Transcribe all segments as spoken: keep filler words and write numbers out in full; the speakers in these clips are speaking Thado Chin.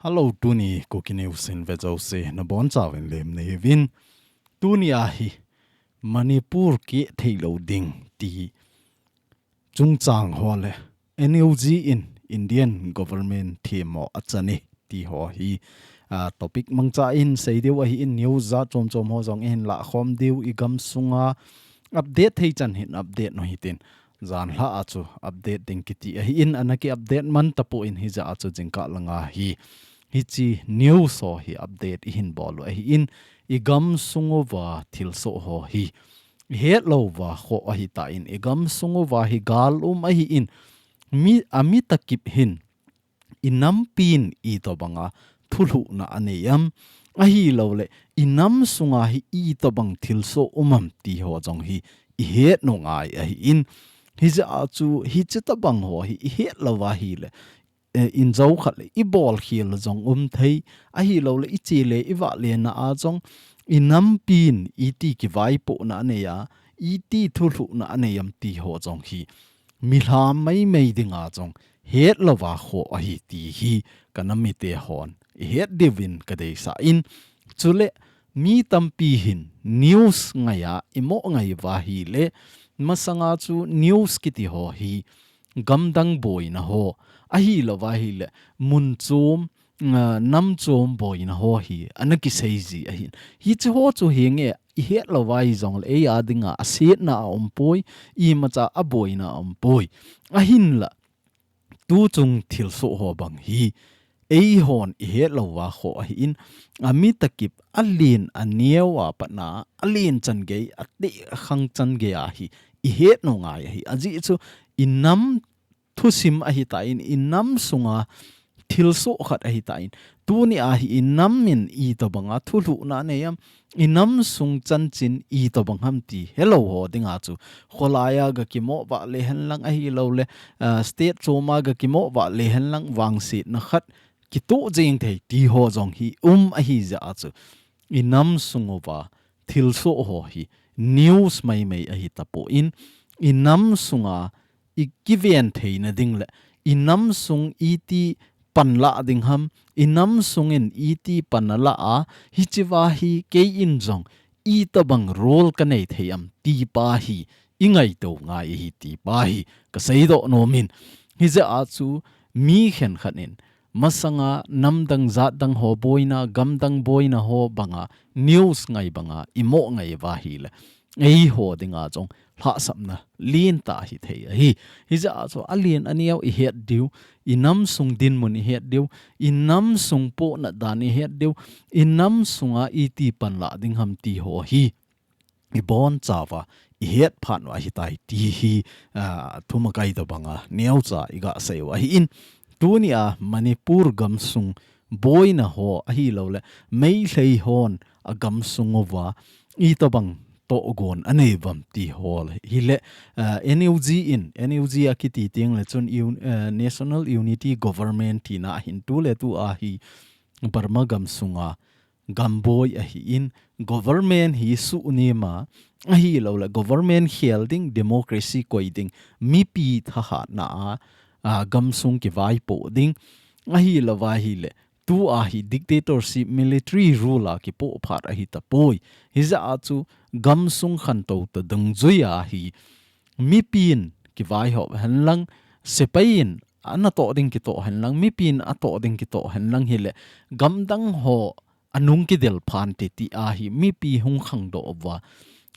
Hello, tuni Kuki News in ve jouse nabonchauvin lemna neiyuvin. Tuni ahi Manipur kihei theilou ding ti chungchang ho le N U G in Indian government themmo achan e ti ho hi, ah, topic mangcha in seidiu ahin, news jat chomchom ho jong ihin lahkhom diu, igam sunga update thei chan hin update u hitin. Janhi a chu update ding kiti ahin, ana ki update man tapon hijeh a chu jingkah langa hi hiche news ho hi update ihin bol u ahin, igam sung uva thilsoh ho hi ihet louva khoh ahitan, igam sung uva hi gal um ahin, mi, ami takip hin inampin itobanga thulhuhna anei am, ahilouleh inam sunga hi itobang thilsoh um am ti ho jong hi ihet u ngai ahin, hijeh a chu hiche tobang ho hi ihet louva ahile, eh, injou khat le ibol khel jong um thei, ahilouleh iche le ivah lena a jong inampin iti kivaipohna anei a, iti thulhuhna anei am ti ho jong hi milham maimai dinga jong het louva khoh ahi ti hi ka nam mite hon ihet diuvin ka deisah in, chule mi tampi hin news ngaiya imo ngai uva ahile, masanga chu news kiti ho hi gamdang boina ho, ahilouva ahile mun chom, ah, nam chom boina ho hi ana kisei ji ahin. Hiche ho chu hinge ihet louva hijongle ei a dinga asetna aumpoi, imacha aboina aumpoi. Ahinla tuchung thilsoh ho bang hi eihon ihet louva khoh ahin, ami takip alen aneo a patna, alen chan gei, ateh khang chan gei a hi ihet u ngai ahi. Ajeh chu inam thusim ahitan, inam sunga thilsoh khat ahitan, tuni a hi inam in itobanga thulhuhna anei am, inam sung chanchin itobang ham ti helou ho dinga chu kholai a ga kimo vah le henlang, ahilouleh, ah, state chom a ga kimo vah le henlang, vangsetna khat kitoh jeng thei ti ho jong hi um ahijeh a chu inam sung uva thilsoh ho hi news maimai ahi tapon, inam sunga ikiven theina ding le inam sung iti panla ding ham, inam sungin iti pan ala a, hichea hi kei in jong itobang role kanei thei am ti pa hi ingaito ngai ahi ti pa hi kaseidoh nom in. Hijeh a chu mi khenkhat in masanga namdang jatdang ho boina, gamdang boina ho banga news ngai banga imo ngai uva ahile eiho dinga jong lhahsamna lentah hithei ahi. Hijeh a chu alen aneo ihet diu, inam sung dinmun ihet diu, inam sung pohnat dan ihet diu, inam sunga iti panla ding ham ti ho hi ibonchauva ihet phat u ahitai ti hi, ah, thumakai tobanga neocha iga sei u ahin, tuni a Manipur gamsung boina ho ahilouleh Meitei hon agamsung uva itobang tohgon anei uvam ti ho le, hile, ah, N U G in, N U G akiti teng le chun U-, ah, National Unity Government tina ahin, tu le tu a hi Burma gamsunga gamboi ahin, government hi suhnem a, ahilouleh government khel ding, democracy koi ding, mipi thahatna a, a, gamsung kivaipoh ding, ahilouva ahile, tu a hi dictatorship, military rule a kipoh phat ahi tapoi. Hijeh a chu gamsung khantou toh dungjui a hi mipin kivaihop henlang, sepai in anatoh ding kitoh henlang, mipin atoh ding kitoh henlang hile, gamdang ho anung kidel phante ti a hi mipi hung khangdoh uva,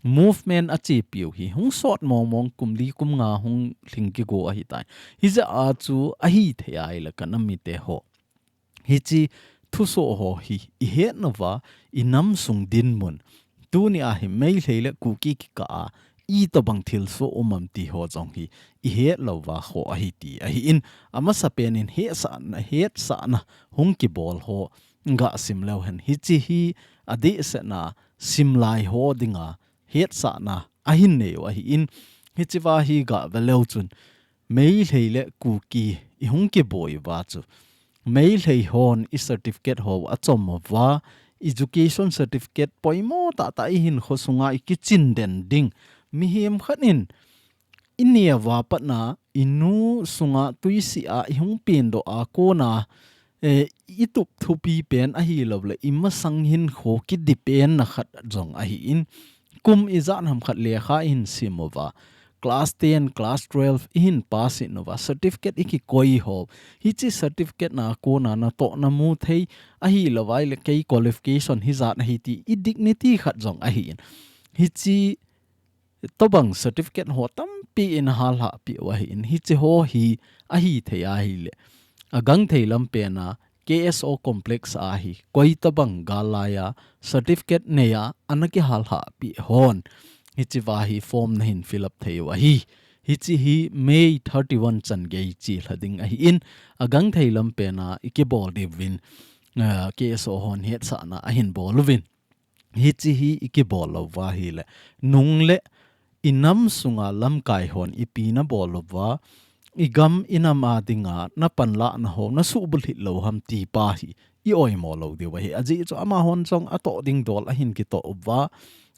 movement achepiu hi hung sot mongmong, kum li kum nga hung lhing kigo ahitai. Hijeh a chu ahithei ahile ka nam mite ho, hiche thusoh ho hi ihet nauva, inam sung dinmun, tuni a hi Meitei le Kuki kikah a itobang thilsoh um am ti ho jong hi ihet louva khoh ahi ti ahin, amasapen in hetsahna, hetsahna hung kibol ho ga sim leu hen, hiche hi adehsetna simlai ho dinga hetsahna ahin nei u ahin, hichea hi ga ve leu chun Meitei le Kuki ihung kiboi uva chu Meitei hon i certificate ho achom uva, education certificate poimo tahtah ihinkho sunga ikichin den ding, mihem khat in ineo a patna, inu sunga tuisih a ihung pendoh a kona, eh, i tup thupi pen ahi lou le, i masang hinkho kidei pen na khat jong ahi in, kum ijat ham khat lekha i hin sim uva, class ten, class twelve i hin pass in uva, certificate i kikoi ho, hiche certificate na kona natoh na mu thei ahi lou vai le, kei qualification hijat ahi ti i dignity khat jong ahi in. Hiche tobang certificate ho tampi i na hal hah pi u ahi in, hiche ho hi ahi thei ahi le, a gangthei lam pen a K S O complex a hi koi tobang gal lai a certificate nei a ana kihal hah pi hon, hiche va hi form na hin fill up thei u ahi. Hiche hi May thirty-one chan gei chilha ding ahi in, a gangthei lam pen a i kibol diuvin, ah, K S O hon hetsahna a hin bol uvin. Hiche hi i kibol lou va ahi le, nung le i nam sunga lamkai hon ipi na bol uva, i gam i nam a dinga na panlah na ho na subulhit lou ham ti pa hi i oimo lou diu ahi. Ajeh chu amahon jong atoh ding dol a hin kitoh uva,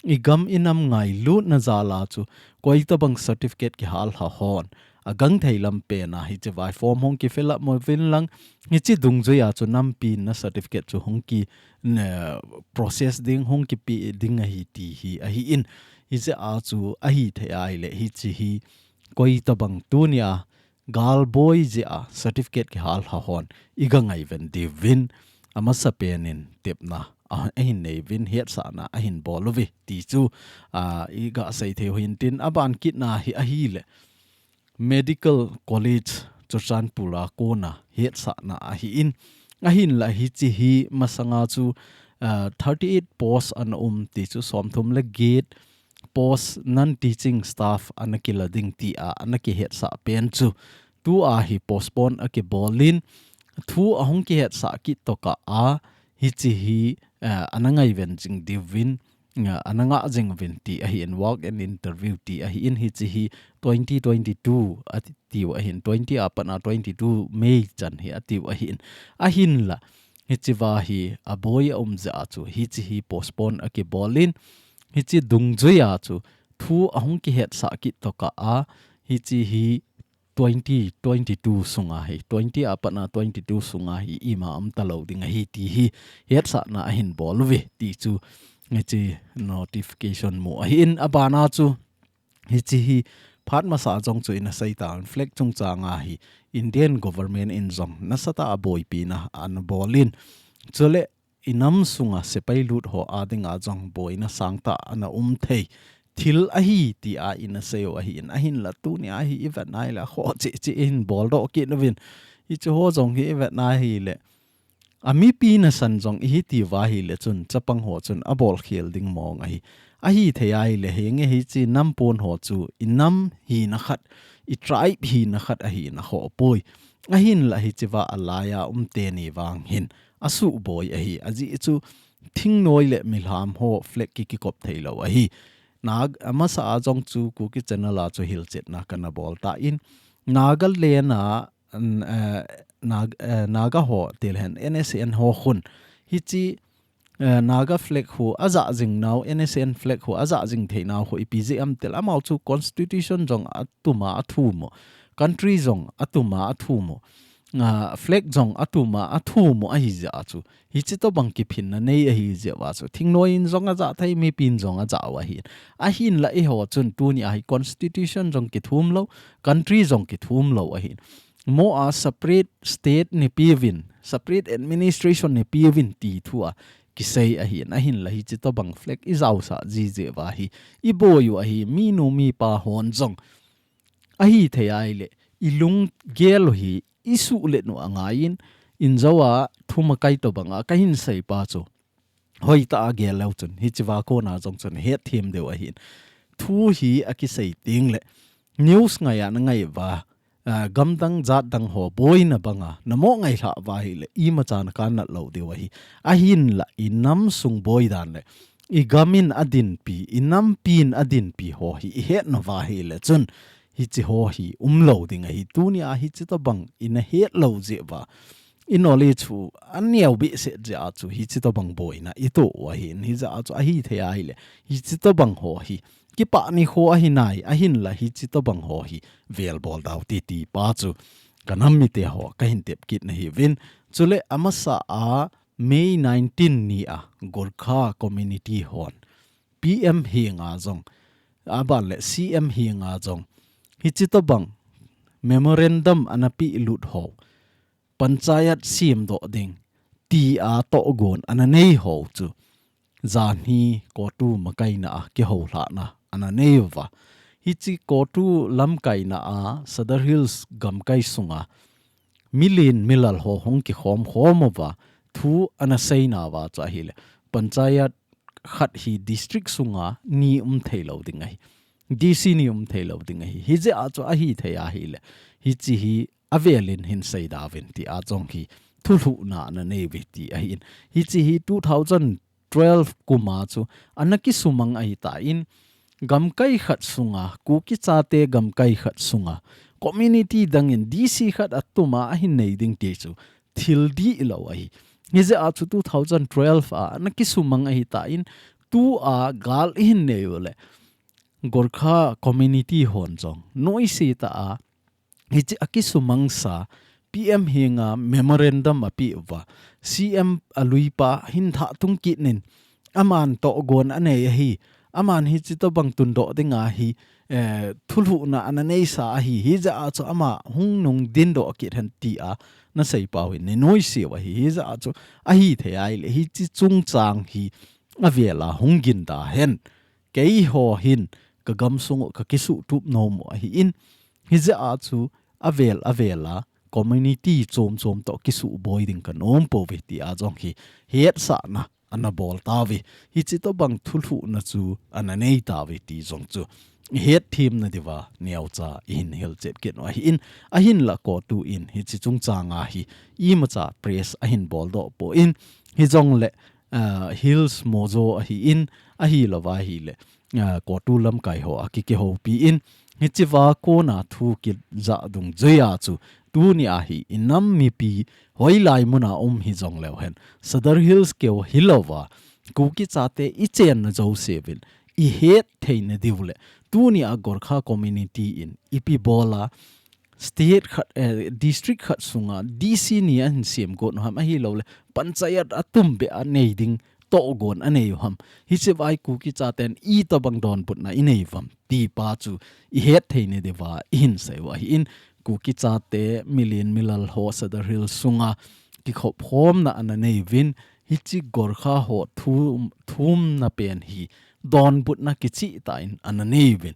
i gam i nam ngailutna jal a chu koi tobang certificate kihal hah hon, a gangthei lam pen a hiche vai form hung ki fill up mo vin lang, hiche dungjui a chu nampi na certificate chu hung ki, ne, process ding, hung kipe ding ahi ti hi ahi in. Hiche a chu ahi thei ahi le, hiche hi koi tobang tuni a gal boi jeh a certificate kihal hah hon i ga ngaiven diuvin, a masa pen in tepna a, a hin nei uvin, hetsahna a hin bol uve ti chu, a, i ga sei thei u hin tin, a ban kit na hi ahi le, Medical College Churachandpur a kona hetsahna ahi in, ahin la hiche hi masanga chu, ah, thirty-eight post ana um ti chu, somthum le get post non teaching staff ana kila ding ti a ana kihetsah pen chu, tu a hi postpone a kibol in, thu ahung kihetsah kit tokah a, hiche hi, ah, ana ngaiven jing diuvin, ah, ana ngah jing uvin ti ahi in, walk in interview ti ahi in, hiche hi twenty twenty-two a ti, tiu ahi in, twenty a pat a twenty-two May chan hi a tiu ahi in. Ahin la, hiche va hi a boi a um jeh a chu, hiche hi postpone a kibol in, hiche dungjui a chu, thu ahung kihetsah kit tokah a, hiche hi twenty twenty-two sunga hi, twenty a pat a twenty-two sunga hi ima um ta lou ding ahi ti hi hetsahna a hin bol uve ti chu, hiche notification mu ahi in, a ban a chu, hiche hi phat masa jong chu i na sei ta un, flag chungchang a hi Indian government in jong nasatah a boipi na ana bol in. Chule i nam sunga sepai lut ho a dinga jong boina sangtah ana um thei thil ahi ti a i na sei u ahi in, ahin la tuni a hi i vet na hi le, kho cheh cheh i hin bol doh kit uvin. Hiche ho jong hi i vet na hi le, a mipi nasan jong i hi ti uva ahi le chun, chapang ho chun a bol khel ding mong ahi. Ahi thei ahi le, henge hiche nam pon ho chu i nam hina khat, i tribe hina khat ahi na kho poi. Ahin la hiche va a lai a um teni vang hin a suboi ahi. Ajeh chu thingnoi le milham ho flag ki kikop thei lou ahi. Nag-, a masa a jong chu Kuki channel a chu hilchetna ka na bol ta in, Nagaland a, n-, eh, Nag-, eh, Naga ho til hen N S C N ho khun. Hiche, eh, Naga flag khu a ja jing nau, N S C N flag khu a ja jing thei nau khu ipi jeh ham til, amau chu constitution jong a tum a, a thum u. Country jong a tum a, a thum u. Ah, flag jong a tum a, a thum u ahi jeh a chu. Hiche tobang kiphinna nei ahi jeh uva chu. Thingnoi in jong a ja thei, mipi in jong a ja u ahi. Ahin la eiho chun tuni a hi constitution jong kithum lou, country jong kithum lou ahi. Mo a separate state nei piuvin, separate administration nei piuvin ti thu a kisei ahi. Ahin la hiche tobang flag i jaosah ji jeh uva hi i boi u ahi, minu mipa hon jong. Ahi thei ahi le, i lunggel u hi i suhlet u a ngai in, in jo a thumakai tobang a ka hin sei pa chu, hoitah a gel leu chun, hiche va kona jong chun hetthem diu ahi in. Thu hi a kisei teng le, news ngai a na ngai uva, ah, gamdang jatdang ho boina banga na mo ngailhah uva ahi le, imacha na kannat lou diu ahi. Ahin la i nam sung boi dan le, i gam in a dinpi, i nampi in a dinpi ho hi i het nauva ahi le chun, hiche ho hi um lou ding ahi. Tuni a hiche tobang i na het lou jeh uva, i knowledge chu a neo behseh jeh a chu hiche tobang boina i toh u ahi in, hijeh a chu ahi thei ahi le, hiche tobang ho hi kipah nikho ahi nai, ahin la hiche tobang ho hi vel bol dau ti ti pa chu ka nam mite ho ka hin tep kit na hi uvin. Chule amasa a May nineteen ni a Gorkha community hon P M henga jong, aban le C M henga jong, hichi tobang memorandum ana pelut ho, panchayat semdoh ding, tia tohgon ana nei ho chu, janhi CoTU makaina a kihoulhahna ana nei uva. Hichi CoTU lamkaina a Sadar Hills gamkai sunga, milen milal ho hung kikhom khom uva, thu ana seina uva chu ahile, panchayat khat hi district sunga ni um thei lou ding ahi. D C ni um thei lou ding ahi. Hijeh a chu ahi thei ahile, hichi hi avelin hin seidauvin tia jong hi thulhuhna ana nei uve ti ahin. Hichi hi two thousand twelve kuma chu ana kisumang ahitan, gamkai khat sunga, Kuki chate gamkai khat sunga, community dangin D C khat atuma ahin nei ding ti chu thil dihlou ahi. Hijeh a chu two thousand twelve a ana kisumang ahitan, tua gal ihin nei uleh, Gorkha community hon jong noise tah a, hichi a kisumangsa, P M henga memorandum apeuva, C M aluipa hin thah tung kit nin, aman tohgon anei ahi, aman hichi tobang tundoh dinga hi, eh, thulhuhna ana neisa ahi, hijeh a chu ama hung nung dindoh kit hen tia, na seipau hin nei noise u ahi, hijeh a chu ahi thei ahile, hichi chungchang hi avela hung ginda hen. Keiho hin ka gamsung u ka kisuhtup nom u ahin, hijeh a chu avel avela community chom chom toh kisuhboi ding ka nom pouve tia jong hi hetsahna ana bol tauve. Hichi tobang thulhuhna chu ana nei tauve ti jong chu ihet themna diuva neocha ihin hilchet kit u ahin, ahinla CoTU in hichi chungchanga hi imacha press ahin boldoh poi, hijongle, ah, Hills Mojo ahin, ahilouva ahile, ah, CoTU lamkai ho akikihoupi in, hichiva kona thu kijah dungjuia chu, tunia hi inam mipi hoilai muna um hijongleu hen, Sadar Hills keu hilouva, Kuki chate ichenna jouseuvin ihet theina diu le, tunia Gorkha community in ipi bola, state khat, eh, district khat sunga D C ni ahin sem got u ham, ahilouleh panchayat atumbeh a nei ding tohgon anei u ham. Hichea Kuki chaten itobang donbutna inei u ham ti pa chu ihet theina diuva ihin sei u ahin, Kuki chate milen milal ho Sadar Hills sunga kikhopkhomna ana nei uvin, hiche Gorkha ho thum, thumna pen hi donbutna kicheh tah in ana nei uvin.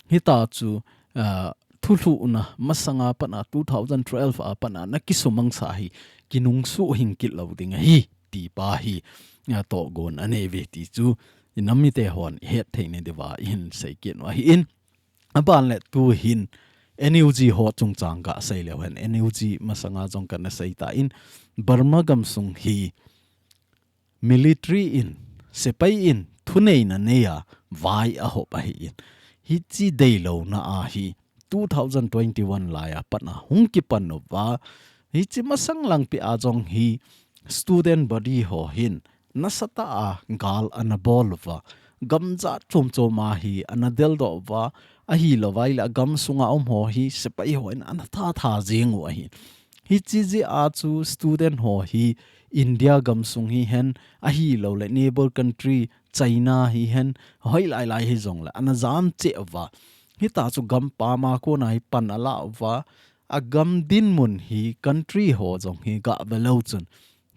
Hitia chu, ah, thulhuhna masanga pat a two thousand twelve a pat a ana kisumangsa hi kinungsuh hing kit lou ding ahi ti pa hi, ah, tohgon anei uve ti chu inam mite hon ihet theina diuva ihin sei kit u ahin. Aban le tuhin N U G ho chungchang kasei leu hen, N U G masanga jong kana sei tan, Burma gamsung hi military in, sepai in thuneina nei a vai ahop ahin, hiche deilouna ahi two thousand twenty-one laiya pat a hung kipan uva, hiche masang langpi a jong hi student body ho hin nasatah a gal ana bol uva, gam jat chom chom a hi ana deldoh uva, ahilouleh agamsunga um ho hi sepai hon ana thatha jing u ahi. Hiche jeh a chu student ho hi India gamsung hihen, ahilouleh neighbor country China hihen, hoilai lai hijongle ana jam cheh uva, hitia chu gampam a kona hi pan ala uva, agam dinmun hi country ho jong hi gave leu chun,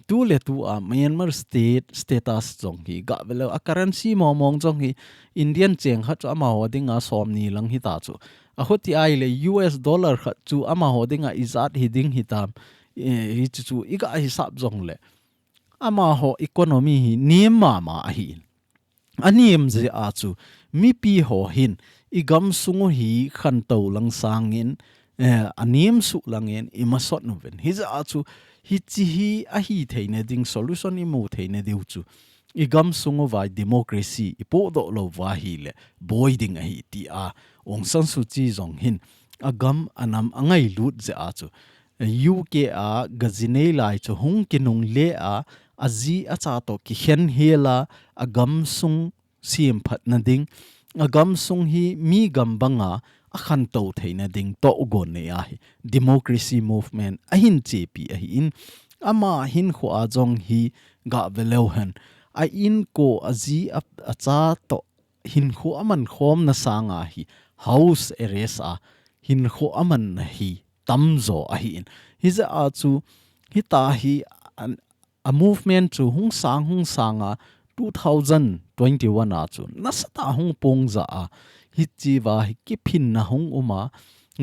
tuletua Myanmar state status jong hi gave leu, a currency mong mong jong hi Indian cheng khat chu amaho dinga somni lang hita chu, ahiti ahile U S dollar khat chu amaho dinga ijat hiding hitam, eh, hichu chu iga hisap jongle amaho economy hi nem mama ahin. Anem jeh a chu mipi ho hin igamsung u hi khantou lang sangin, eh, anem suh langin imasot uvin. Hijeh a chu hiche hi ahi theina ding, solution imu theina diu chu igamsung uva democracy ipohdoh lou uva ahile boi ding ahi tia Aung San Suu Kyi jong hin agam anam angailut jeh a chu U K a gajinei lai chu hung kinungle a, aji acha toh kikhen hel a, agamsung semphatna ding, agamsung hi mi gam banga akhantou theina ding tohgon nei ahi, democracy movement ahin chepi ahin, Ama hinkho a jong hi gah ve leu hen, a inko, a ji, a, a cha toh hinkho a man khomna sanga hi house arrest a hinkho a manna hi tamjo ahi in. Hijeh a chu hita hi an, a movement chu hung sang hung sanga two thousand twenty-one a chu nasatah a hung pong ja a, hichea hi kiphinna hung um a,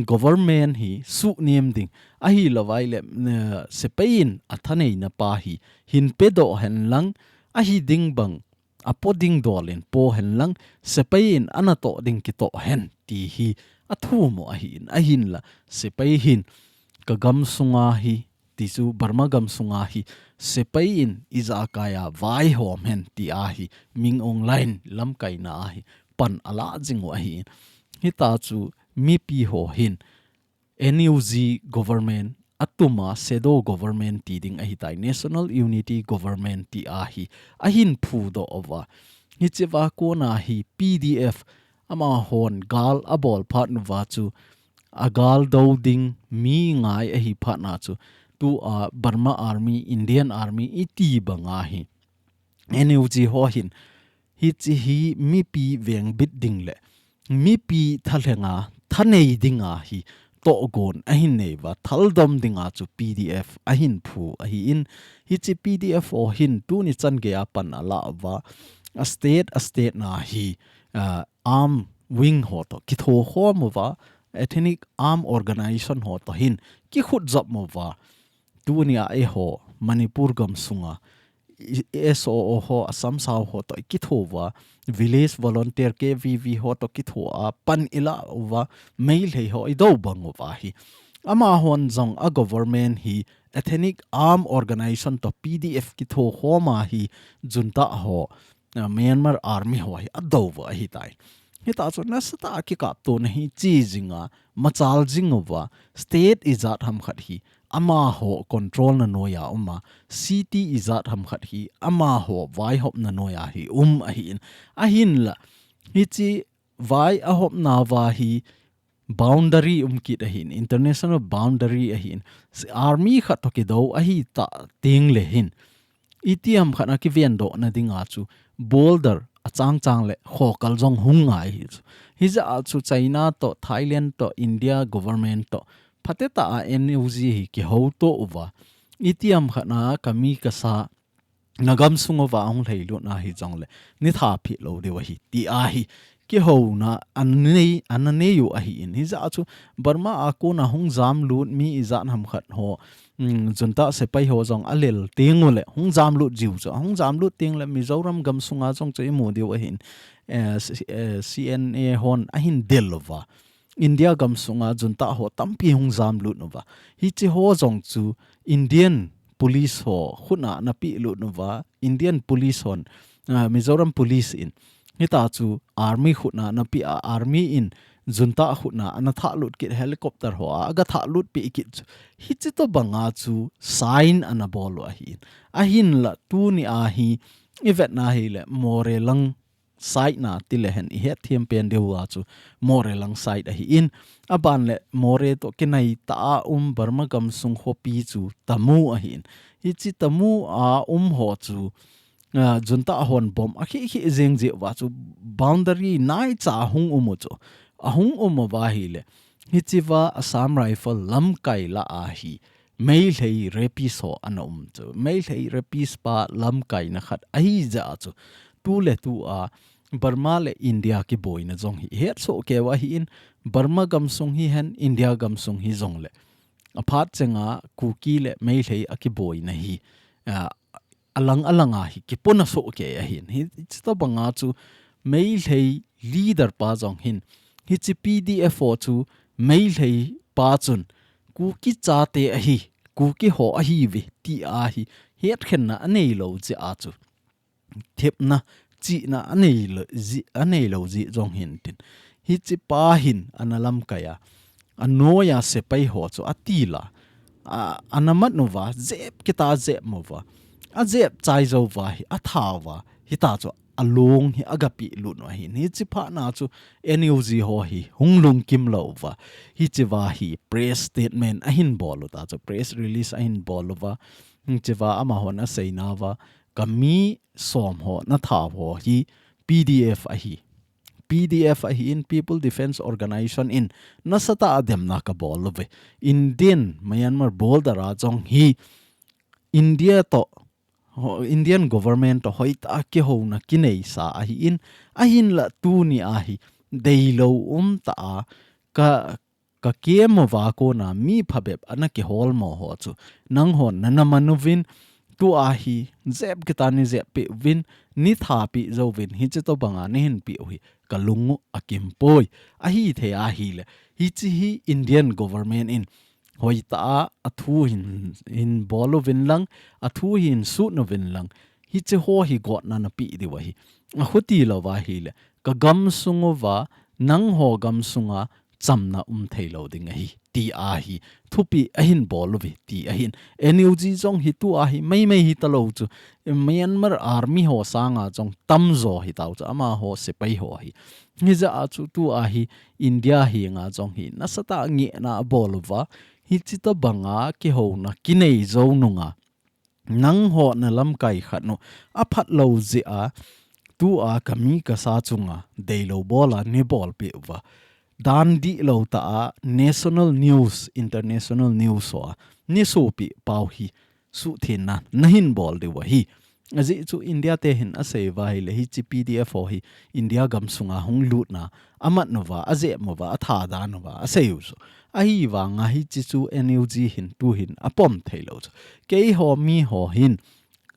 government hi suhnem ding, ahilouva ahile, eh, sepai in a thaneina pa hi hin pedoh hen lang, ahi ding bang a po ding dol in po hen lang, sepai in ana toh ding kitoh hen ti hi a thum u ahi in, ahinla sepai hin ka gam sunga hi, ti chu Burma gam sunga hi sepai in ijakai a vaihom hen ti ahi Min Aung Hlaing lamkaina ahi pan a la jing u ahi in. Hita chu mipi ho hin N U G government a tuma shadow government ti ding ahitai, National Unity Government ti ahi a hin phudoh uva. Hichea kona hi P D F amahon gal a bol phat uva chu a gal do ding mi ngai ahi phat na chu tua Burma Army, Indian Army i ti banga hi N U G ho hin hichi hi mipi vengbit ding le mipi thalhenga thanei dinga hi tohgon ahin nei uva, thaldom dinga chu P D F ahin phu ahi in, hichi P D F ho hin tuni chan gei a pan a la uva, a state, a state na hi, ah, arm wing ho toh kitho khom uva, ethnic arm organization ho toh hin kikhut jop uva, tunia eiho Manipur gam sunga i-, S O O ho, Assam Sao ho toh kitho uva, Village Volunteer, K V V ho toh kitho a pan i la uva, Meitei ho i do bang uva hi. Amahon jong a government hi ethnic arm organization toh P D F kitho khoma hi junta ho, uh, Myanmar Army ho hi a do uva ahitai. Hita chu nasatah a kikaptona hi chi jinga, machal jing uva, state ijat ham khat hi amaho control na noiya um a, city ijat ham khat hi amaho vaihopna noiya hi um ahi in. Ahinla, hichi vai a hopna uva hi boundary um kit ahi in, international boundary ahi in. Army khat toh kido ahi ta teng le hin, itiham khat a kivendohna dinga chu border a chang chang le khokal jong hung ngai hi chu. Hijeh a chu China toh, Thailand toh, India government toh phatecha a N U G hi kihouto uva, itiham khat a ka mi ka sa na gam sung uva hung lhailut na hi jong le ni tha phi lo diu ahi ti ahi kihouna ana nei, ana nei u ahi in. Hijeh a chu Burma a kona hung jamlut mi ijat ham khat ho, um, junta sepai ho jong a lel teng u le hung jamlut jiu chu, hung jamlut teng le Mizoram gam sunga jong chu i mu diu ahi in, eh, C-, eh, C N A hon ahin del uva, India gam sunga junta ho tampi hung jamlut uva. Hichi ho jong chu Indian police ho khut na ana pelut uva, Indian police hon, ah, Mizoram police in, hita chu army khut na ana pe a, army in junta khut na ana thahlut kit, helicopter ho a aga thahlut pe kit chu. Hichi tobanga chu sign ana bol u ahi in. Ahinla tunia hi i vetna hi le Moreh lang side na ti le hen i hetthem pen diu a chu Moreh lang side ahi in. Aban le Moreh toh kinai ta a um Burma gam sung khopi chu Tamu ahi in. Hichi Tamu a um ho chu, ah, junta hon bomb a khi khi jeng jeh uva chu boundary naicha hung um u chu. A hung um uva hi le, hichi uva Assam Rifle lamkai lah a hi Meitei rapist ho ana um chu. Meitei rapist pa lamkaina khat ahi jeh a chu tu le tu a Burma le India kiboina jong hi het soh keu ahi in, Burma gam sung hi hen, India gam sung hi jong le, a phat chenga Kuki le Meitei a kiboina hi, ah, alang alang a hi kipona soh kei ahi in. Hichi tobanga chu Meitei leader pa jong hin, hichi P D F ho chu Meitei pa chun Kuki chate ahi, Kuki ho ahi ve ti a hi hetkhenna a nei lo jeh a chu thepna, chihna a nei lo jeh, a nei lo jeh jong hin tin. Hichi pa hin ana lamkai a, a noiya sepai ho chu a til a, a, ana mat uva, jep kit a jep uva, a jep chai jou uva hi a that uva, hita chu a long hi aga pelut u ahi in. Hichi phat na chu N U G ho hi hung lungkim lou uva, hichi uva hi press statement ahin bol u ta chu, press release ahin bol uva, Hichea amahon aseinauva, kami som ho natha ho hi P D F ahi. P D F ahin, People Defence Organisation in nasatah a demna kabol uve. Indian Myanmar border a jong hi India toh, ho-, Indian government toh hoitah a kihouna kineisa ahin, ahinla tuni a hi deilou umtah a ka, ka kemo uva kona mi phabep ana kiholmo ho chu nanghon nana man uvin, tua hi jep kitan neijep peh uvin, neitha peh jouvin, hiche tobanga neihin peh u hi kalung u akimpoi. Ahithei ahile, hiche hi Indian government in hoitah a athu hin, hin bol uvin lang, athu hin sut uvin lang, hiche ho hi gotna napeh diu ahi. Akhuti louva ahile, kagamsung uva, nangho gamsunga chamna umthei lou ding ahi, tia hi thupeh ahin bol uve, ti ahin. N U G jong hi tua hi meimei hitalou chu, Myanmar Army ho sanga jong tamjo hitau chu, amaho sepai ho hi. Hijeh a chu tua hi India henga jong hi nasatah a ngehna abol uva, hiche tobanga kihouna kinei jou nunga, nangho nalamkai khat u aphat lou jeh a, tua kami kasa chunga deilou bola neibolpeh uva, dan dihlou tah a national news, international news ho a neisopeh pau hi suhthengna nahin bol diu ahi. Ajeh chu India te hin asei uva ahile, hiche P D F ho hi India gamsunga hung lutna amat uva, ajep uva, athadan uva asei u chu. Ahivanga hiche chu N U G hin tuhin apom thei lou chu. Keiho miho hin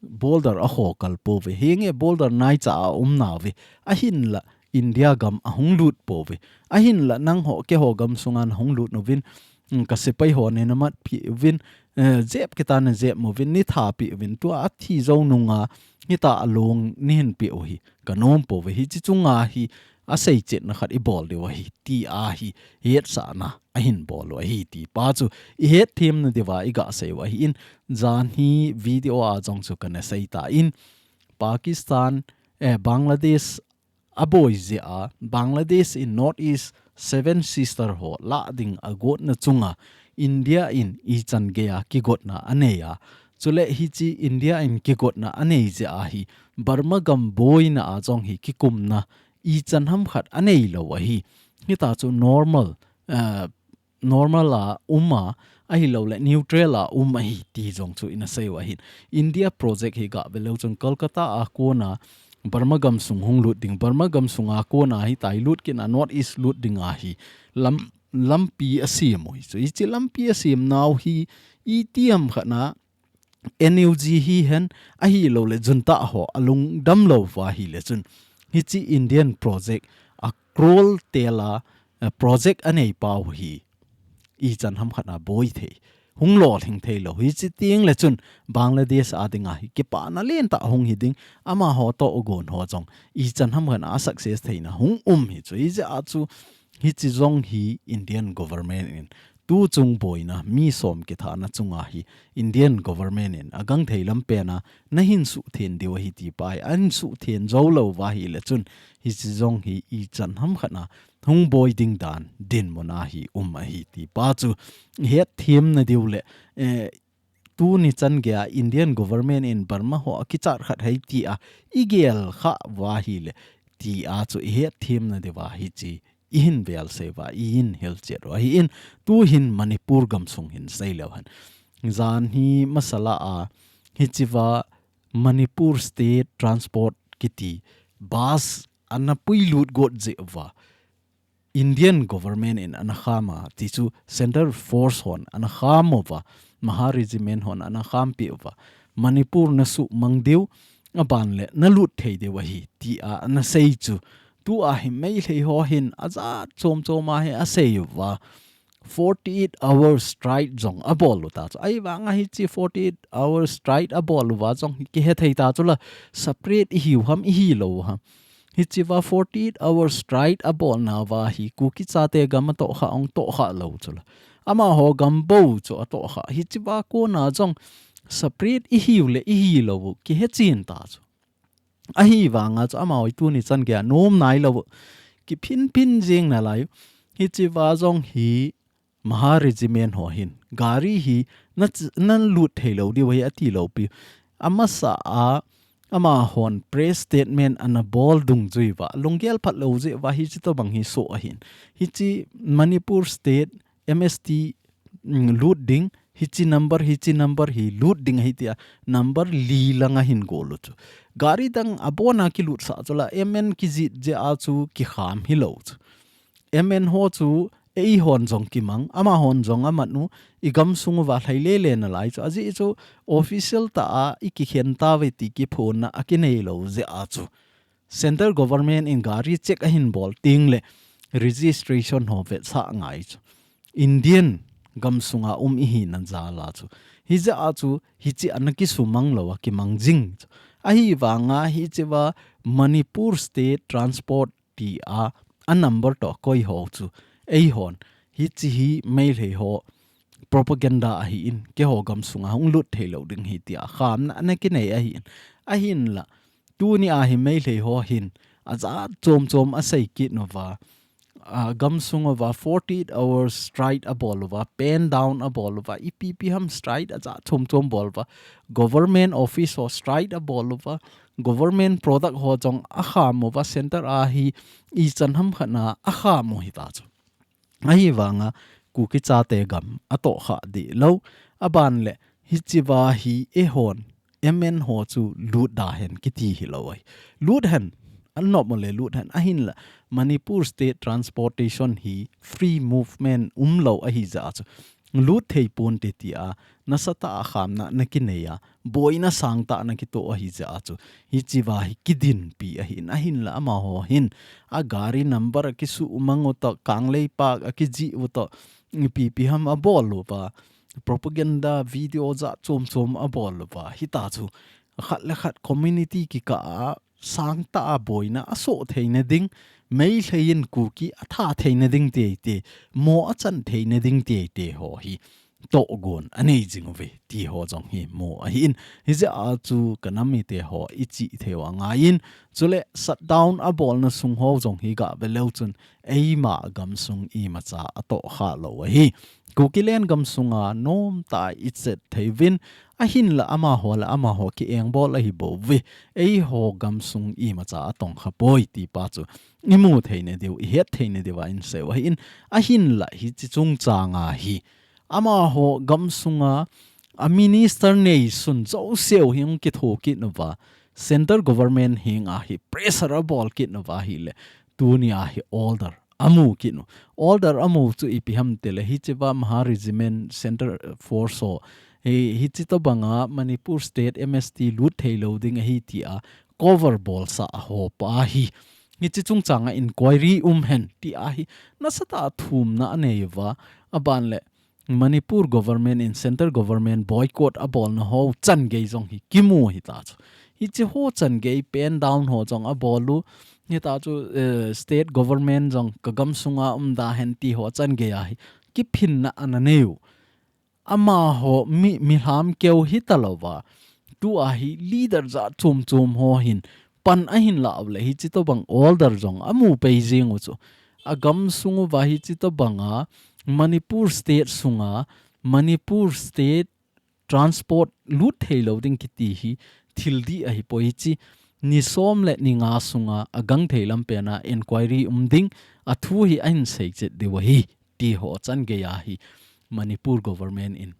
border akhokal pouve. Hinge border naicha a umnauve. Ahinla India gam ahung lut pouve. Ahinla nangho keiho gamsunga nahung lut uvin, mm, kasepai ho neina matpeh uvin, eh, jep kitan neijep uvin, neitha peh uvin, tua athi jou nunga hitia long neihin peh u hi kanom pouve. Hiche chunga hi aseichetna khat ibol diu ahi, tia hi hetsahna ahin bol u ahi, ti pa chu ihetthem nadiuva igasei u ahin, janhi video a jong chu kana seitan, Pakistan, eh, Bangladesh aboi jeh a, Bangladesh in North East Seven Sister ho lah ding agotna chunga India in ichan geiya kigotna anei a, chule hiche India in kigotna anei jeh a hi Burma gam boina a jong hi kikumna ichan ham khat anei lou ahi. Hitia chu normal, eh, normal a um a, ahilouleh neutral a um ahi ti jong chu ina sei u ahin. India project hi gah ve leu chun Kolkata a kona Burma gamsung hung lut ding, Burma gamsunga kona hitia hi lut kit a North East lut dinga hi lam, lampi asem u hi chu. Hiche lampi asemnau hi itiham khat na N U G hihen ahilouleh junta ho alungdam lou uva ahile chun, hiche Indian project a crore tela, eh, project anei pau hi ichan ham khat na boi thei, hung lolhing thei lou. Hiche teng le chun Bangladesh a dinga hi kipana lentah hung hi ding, amaho toh agon ho jong ichan ham khat na success theina hung um hi chu. Hijeh a chu hiche jong hi Indian government in tuchung boina mi som kithana chunga hi Indian government in agangthei lampen a nahin suhtheng diu ahi ti pa hi, ahin suhtheng jou lou uva ahile chun hiche jong hi ichan ham khat na hung boi ding dan dinmun a hi um ahi ti pa chu ihetthem nadiu le, eh, tuni chan geiya Indian government in Burma ho akichat khat hai tia igel khah uva ahile tia chu ihetthem nadiuva hiche ihin velsei uva, ihin hilchet u ahin, tuhin Manipur gamsung hin sei leu hen. Janhi masala a, hichea Manipur State Transport kiti bus ana puilut got jeh uva Indian government in ana kham a, ti chu Central Force hon ana kham uva, Mahar Regiment hon ana khampeh uva, Manipur nasuhmang diu, aban le nalut thei diu ahi, tia ana sei chu. Tua hi Meitei ho hin ajat chom chom a hi asei uva, forty-eight hour strike jong abol u ta chu. Ahivanga hiche forty-eight hour strike abol uva jong hi kihethei ta chu la, separate ihiu ham, ihilou ham. Hichea forty-eight hour strike abolnauva hi Kuki chate gam atohkhah, hung tohkhah lou chu la. Amaho gam bou chu atohkhah. Hichea kona jong separate ihiu le ihilou u kihechen ta chu. Ahivanga chu amaho hi tuni chan geiya nom nailou u kiphinphin jing nalai u. Hichea jong hi Maha Regiment ho hin gari hi na, na lut thei lou diu ahi ati lou pi. Amasa a, amahon press statement ana bol dungjui uva, lunggel phat lou jeh uva hichi tobang hi soh ahin. Hichi Manipur State M S T, mm, lut ding, hichi number, hichi number hi lut ding ahi tia, number li langa hin gol u chu. Gari dang abona kilut sah chu la, M N kijih jeh a chu kikham hilou chu. M N ho chu eihon jong kimang, amahon jong amat u, i gamsung uva lhai lele nalai chu. Ajeh chu official tah a i kikhen tauve ti kiphonna akinei lou jeh a chu. Central Government in gari check ahin bol teng le registration ho vetsah ngai chu. Indian gamsunga um i hina jal a chu. Hijeh a chu hichi ana kisumang lou a kimang jing chu. Ahivanga hichi va Manipur State Transport tia, a number toh koi ho chu eihon, hichi hi Meitei ho propaganda ahin, keiho gamsunga hung lut thei lou ding ahi tia khamna ana kinei ahin. Ahinla, tuni a hi Meitei ho hin ajat chom chom asei kit uva, a, gamsung uva forty-eight hours strike abol uva, pen down abol uva, ipi ipi ham strike ajat chom chom bol uva, government office ho strike abol uva, government product ho jong akham uva, center a hi ichan ham khat na akham u hita chu. Ahivanga Kuki chate gam atoh kha dih lou. Aban le hichi va hi eihon M N ho chu lut da hen kiti hilou ahi. Lut hen, an nop u le lut hen. Ahinla, Manipur State Transportation hi free movement umlou ahi jeh a chu. Lut thei ponte tia, nasatah a khamna ana kinei a, boina sangtah ana kitoh ahi jeh a chu. Hichi va hi kidinpi ahin, ahinla amaho hin, a gari number akisuh mang u toh, Kangleipak akijih u toh, ipi ipi ham abol uva, propaganda video jat chom chom abol uva, hita chu. Khat le khat community kikah a, sangtah a boina asoh theina ding, Meitei in Kuki atha theina ding tei tei, mo achan theina ding tei tei ho hi tohgon anei jing uve, ti ho jong hi mu ahin. Hijeh a chu ka nam mite ho i chih thei u angaiyin, chule shutdown abolna sung ho jong hi gah ve leu chun, eima gamsung imacha atoh kha lou ahi. Kukiland gamsunga nomtah a i chet thei uvin, ahinla amaho le amaho ki-engbol ahi bouve. Eiho gamsung imacha atong kha poi ti pa chu i mu theina diu, i het theina diu a in sei u ahin, ahinla hichi chungchang a hi, amaho gamsunga a minister neisun jouse u hi hung kitho kit uva, central government henga hi pressure abol kit uva ahile, tuni a hi order amu kit u. Order amu chu ipi ham tile, hichi va Maha Regiment Central Force ho, hi, hichi tobanga Manipur State M S T lut thei lou ding ahi tia cover bolsah ho pa hi, hichi chungchang a inquiry um hen ti ahi, nasatah a thumna anei uva, aban le Manipur government in central government boycott abolna ho chan gei jong hi kimu hita chu. Hichi ho chan gei, pen down ho jong abol u, hita chu, eh, state government jong ka gamsunga um da hen ti ho chan gei a hi kiphinna ana nei u. Amaho mi, mi lhamkeu hita louva, tua hi leader jat chom chom ho hin pan ahin la u le, hichi tobang order jong amu pei jing u chu. A gamsung uva hichi tobanga Manipur state sunga Manipur state transport lut thei lou ding kiti hi thil dih ahi poi, hichi ni som le ni nga sunga a gangthei lam pena inquiry um ding a thu hi ahin sei chet diu ahi, ti ho chan gei a hi Manipur government in,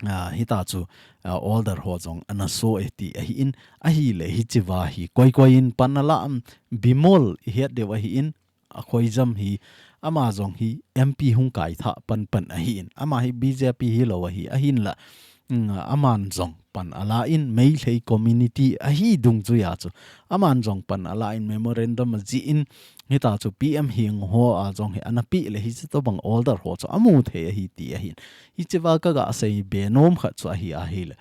ah, hita chu, ah, order ho jong ana so e ti ahi in, ahile hichi va hi koi koi in pan ala am, Bimol i het diu ahi in, a khoijam hi, ama jong hi M P hung kai tha pan pan ahi in, ama hi B J P hi lou ahi, ahin la, mm, aman jong pan ala in, Meitei community ahi dungjui a chu, aman jong pan ala in memorandum a jih in, hita chu P M Hing ho a jong hi ana pi le hichi tobang order ho chu amu thei ahi ti ahi in. Hichi va ka ga sei be nom khat chu ahi ahile.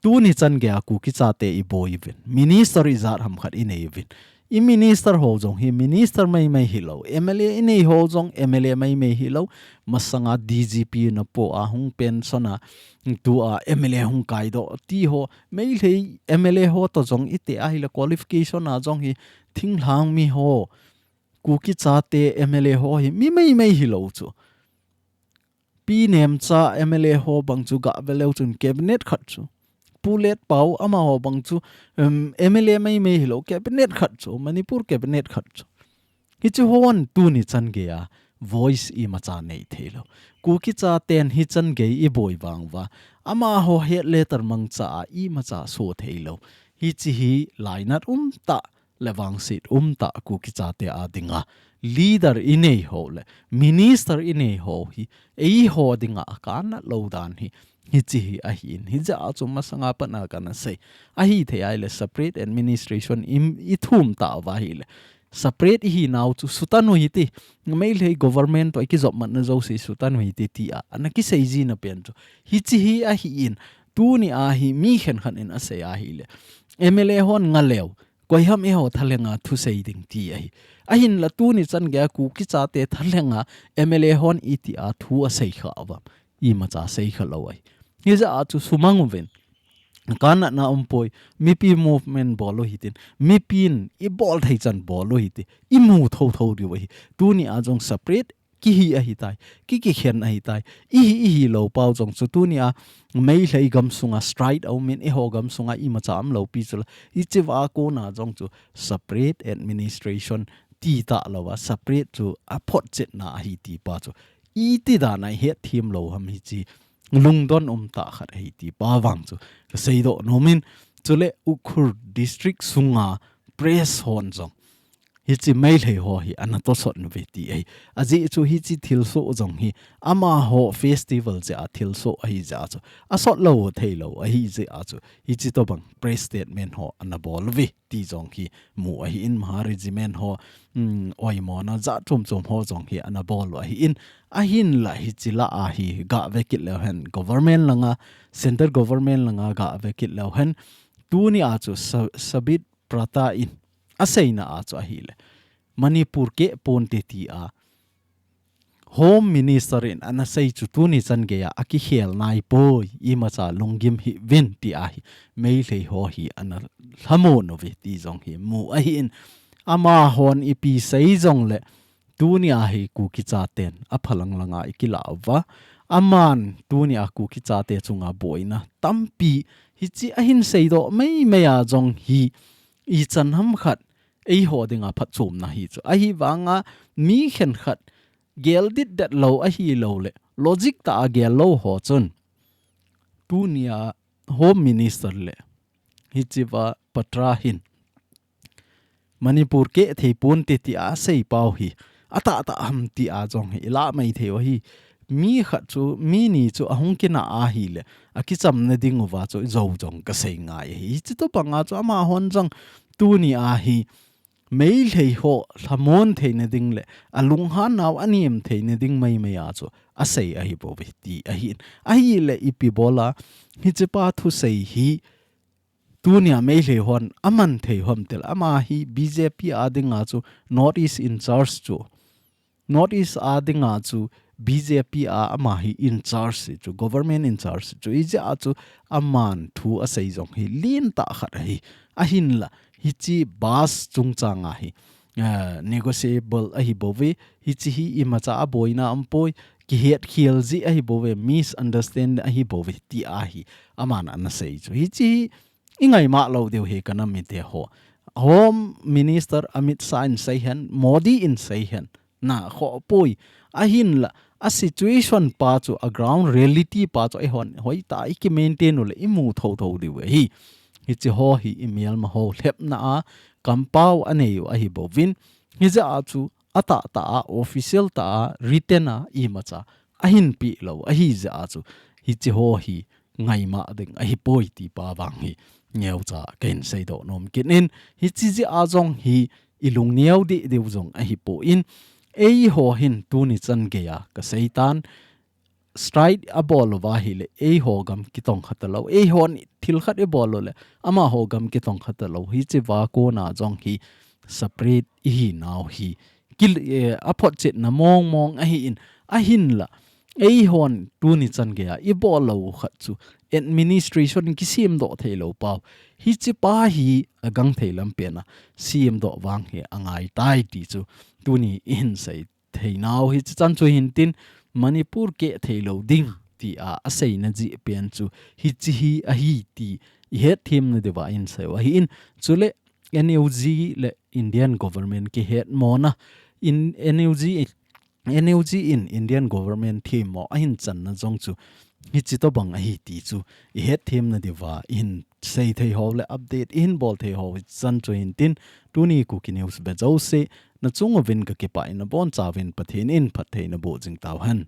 Tuni chan gei a Kuki chate i boi uvin. Minister i jat ham khat i nei uvin. I minister ho jong hi minister mai mai hi lou. M L A i nei ho jong M L A mai mai hi lou. Masanga D G P na po a hung pension a, tua M L A hung kai doh ti ho. Meitei M L A ho to jong i te ahile qualification a jong hi thinglhang mi ho. Kuki chate M L A ho hi mi mai mai hi lou chu. Pi Nemcha M L A ho bang chu gah ve leu chun cabinet khat chu. Pu Letpao amaho bang chu, um, M L A maimai hilou cabinet khat chu, Manipur cabinet khat chu. Hichu hon tuni chan geiya voice imacha nei theilou. Kuki chaten hichan gei iboi vang uva. Amaho het le tarmang cha a imacha so theilou. Hichi hi lainat umtah le vangset umtah Kuki chate a dinga leader inei ho le minister inei ho hi eiho dinga akanat lou dan hi. Hichi hi ahin. Hijeh a chu masanga pat a kana sei. Ahithei ahile separate administration im ithum tauva ahile. Separate ihinau chu sutan u hite. Meilhei government toh ikijop matna jouse sutan u hite tia ana kisei jina pen chu. Hichi hi ahin. Tuni a hi mi khenkhat in asei ahile. M L A hon ngaleu. Koiham eiho thalhenga thusei ding ti ahi. Ahinla tuni chan geiya Kuki chate thalhenga M L A hon itia thu asei kha uvam. Imacha sei kha lou ahi. Hijeh a chu sumang uvin. Kanatna umpoi, mipi movement bol u hitin, mipin ibol thei chan bol u hite, imu thotho diu ahi. Tuni a jong separate, kihi ahitai, ki kikhen ahitai, ihi, ihilou pau jong chu tuni a, Meilhei gamsunga strike aumin, eiho gamsunga imacha umlou pi chula, hichea kona jong chu separate administration ti talouva, separate chu aphotchetna ahi ti pa chu. Iti dan a ihet thim lou ham hichi lungdon umtah khat ahi ti pa vang chu kasei doh nomin, chule Ukhrul district sunga press hon jong hichi Meilhei ho hi ana tosot uve ti ahi. Ajeh chu hichi thilsoh jong hi amaho festival jeh a thilsoh ahi jeh a chu asot lou theilou ahi jeh a chu hichi tobang press statement ho ana bol uve ti jong hi mu ahin, Maha Regiment ho, um, oimona jat chom chom ho jong hi ana bol u ahin, ahinla hichi lah a hi gah ve kit leu hen government langa, central government langa gah ve kit leu hen, tuni a chu Sa-, Sabit Prata in aseina a chu ahile Manipur keh ponte tia Home Minister in ana sei chu tuni chan geiya akikhel naipoi, imacha lunggim hih uvin ti ahi, Meilhei ho hi ana lhamon uve ti jong hi mu ahin, amahon ipi sei jongle tuni a hi Kuki chaten aphalang langa ikilah uva, aman tuni a Kuki chate chunga boina tampi hichi ahin seidoh meimei a jong hi ichan ham khat eiho dinga phatchomna hi chu. Ahivanga mi khenkhat gel ditdet lou ahilou le, logic tah a gel lou ho chun, tuni a Home Minister le hichea Prata hin Manipur keh thei ponte tia asei pau hi atahtah ham tia jong hi ilah mai thei u ahi. Mi khat chu, mi ni chu ahung kinah ahile, akichamna ding uva chu jou jong kasei ngai ahi. Hichi tobanga chu amahon jong tuni a hi Meilhei ho lhamon theina ding le alunghan nau anem theina ding meimei a chu asei ahi bouve ti ahin. Ahile ipi bola hichepa thusei hi tuni a Meilhei hon aman thei u ham tile, ama hi B J P a dinga chu North East in charge chu, North East a dinga chu B J P a ama hi in charge chu, government in charge chu, hijeh a chu aman thu asei jong hi lentah khat ahi. Ahinla hichi bus chungchang a hi, eh, negotiable ahi bouve, hichi hi imacha aboina umpoi, kihetkhel jeh ahi bouve, misunderstand ahi bouve ti ahi, aman ana sei chu. Hichi hi ingaimah lou diu hi kana mite ho. Home Minister Amit Shah in sei hen, Modi in sei hen, na khoh poi. Ahinla, a situation pa chu, a ground reality pa chu eihon hoitah a iki maintain u le imu thotho diu ahi. Hichi ho hi imelma ho lhepna a kampau anei u ahi bouvin. Hijeh a chu atahtah a, official tah a, written a, imacha ahin peh lou ahi jeh a chu hichi ho hi ngaimah ding ahipoi ti pa vang hi neocha kahin seidoh nom kit in, hichi jeh a jong hi ilung neo deh diu jong ahipoi, eiho hin tuni chan geiya kasei tan, strike abol uva ahile eiho gam kitong kha talou, eihon thil khat ibol u le amaho gam kitong kha talou, hichea kona jong hi separate ihinau hi kil, eh, aphotchetna mong mong ahin, ahinla eihon tuni chan geiya ibol lou khat chu administration kisemdoh theilou pau, hichepa hi agangthei lampen a semdoh vang hi angaitai ti chu tuni ihin sei theinau hichi chan chu hintin, Manipur keh thei lou ding ti a, a seina jeh pen chu hichi hi ahi ti i het them na diuva i hin sei u ahi in, chule N U G le Indian government kihet mona in N U G, N U G in Indian government themmo a hin channa jong chu hichi tobang ahi ti chu i het them na diuva i hin sei thei ho le update i hin bol thei ho chan chu hin tin, tuni Kuki News be jouse na chung uvin ka kipah in, na boncha uvin Pathen in phattheina boh jing tau hen.